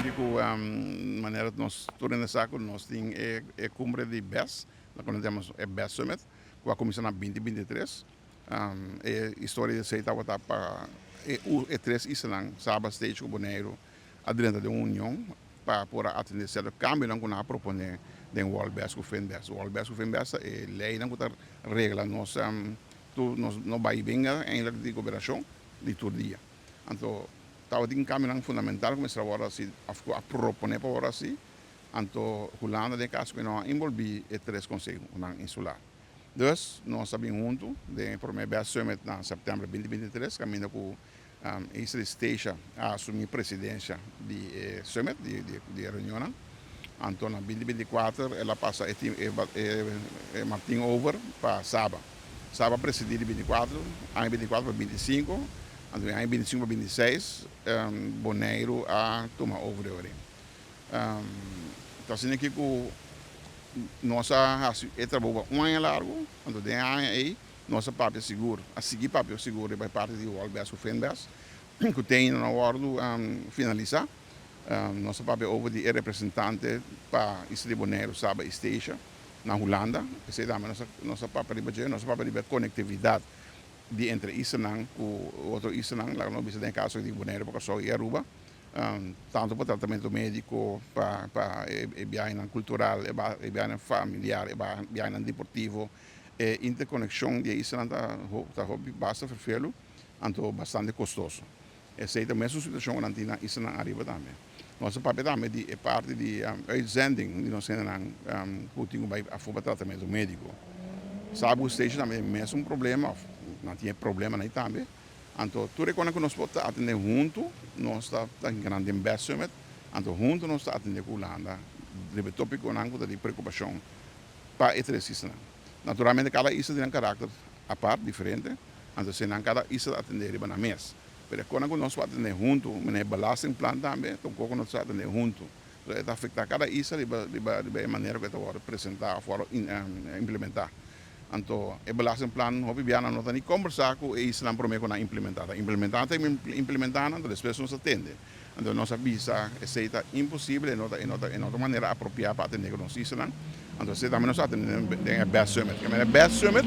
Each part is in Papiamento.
Asina ku manera nos tur hende sa ku nos tin e kumbre di BES, lo ku nos yama e BES Summit, ku a kuminsá na 2023. E historia di esei tabata pa e tres islanan, Saba, Statia ku Boneiru, a drenta den un union pa por a atendé sierto kambionan ku nan a proponé den World BES ku FinBES. World BES ku FinBES ta e leinan ku ta regla nos tur nos no bai binga eindelijk di gobernashon di tur dia. Anto tabatin kambionan fundamental ku mester a wòrdu hasi òf ku a proponé pa wòrdu hasi. Anto Hulanda den e kaso ku no a enbolbí e tres konsehonan insular. Dus nos a bin huntu den e promé BES Summit na sèptèmber 2023, kaminda ku isla di Statia a asumí presidensia di e summit, di e reunionnan. Anto na 2024 el a pasa e martin over pa Saba. Saba a presidí di 24, aña 24 pa 25, anto aña 25 pa 26 Boneiru a tuma over e orin. Ta asina aki ku nos a hasi e trabou pa un aña largu, anto den e aña ei nos a papia sigur, a sigui papia sigur riba e parti di World BES ku FinBES, ku te ainda no a wòrdu finalisá. Nos a papia over di e representante pa isla di Boneiru, Saba i Statia na Hulanda. Esei tambe nos a papia riba dje. Nos a papia riba e konektividat di entre islanan ku otro islanan, laga nos bisa den e kaso di Boneiru pa Kòrsou i Aruba, tantu pa tratamentu médiko, pa e biahenan kultural, e biahenan familiar, e biahenan deportivo. E interkonekshon di e islanan ta hopi basta ferfelu, anto bastante kostoso. Esei ta mesun situashon ku nan tin na islanan ariba tambe. Nos a papia tambe di e parti di uitzending di nos hendenan ku tin ku bai afó pa tratamentu médiko. Sabi ku Statia tambe tin e mesun problema òf nan tin e problemanan ei tambe. Anto tur e kosnan ku nos por ta atendé huntu nos ta hinka nan den BES Summit. Anto huntu nos ta atendé ku Hulanda riba e topikonan ku ta di preokupashon pa e tres islanan. Naturalmente kada isla tin nan karakter apart, diferente, anto esei nan kada isla ta atendé riba nan mes. Pero e kosnan ku nos por atendé huntu, manera e belastingplan tambe ta un kos ku nos ta atendé huntu. E ta afektá kada isla riba e manera ku e ta wòrdu presentá òf wòrdu implementá. Anto e belastingplan hopi bia nan no ta ni kombersá ku e islanan promé ku nan implementá. Ta implementá ta implementá nan, despues nos ta tende. Anto nos a bisa esei ta imposibel, e no ta e no ta e no ta manera apropiá pa atendé ku nos islanan. Anto esei tambe nos a atendé den e BES Summit. Kemey e BES Summit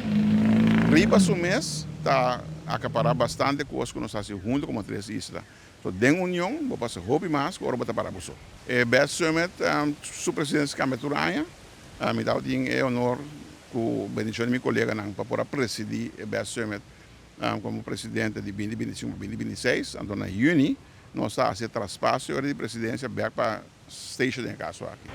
riba su mes ta akapará bastante kos ku nos a hasi huntu komo tres isla. So den union bo pasa hopi mas ku ora bo ta para bo so. E BES Summit su presidensia kambia tur aña. Mi tabatin e honor ku bendishon di mi koleganan pa por a presidí e BES Summit komo presidente di 2025 pa 2026. Anto na yüni nos ta hasi e traspaso di presidensia bèk pa Statia den e kaso aki.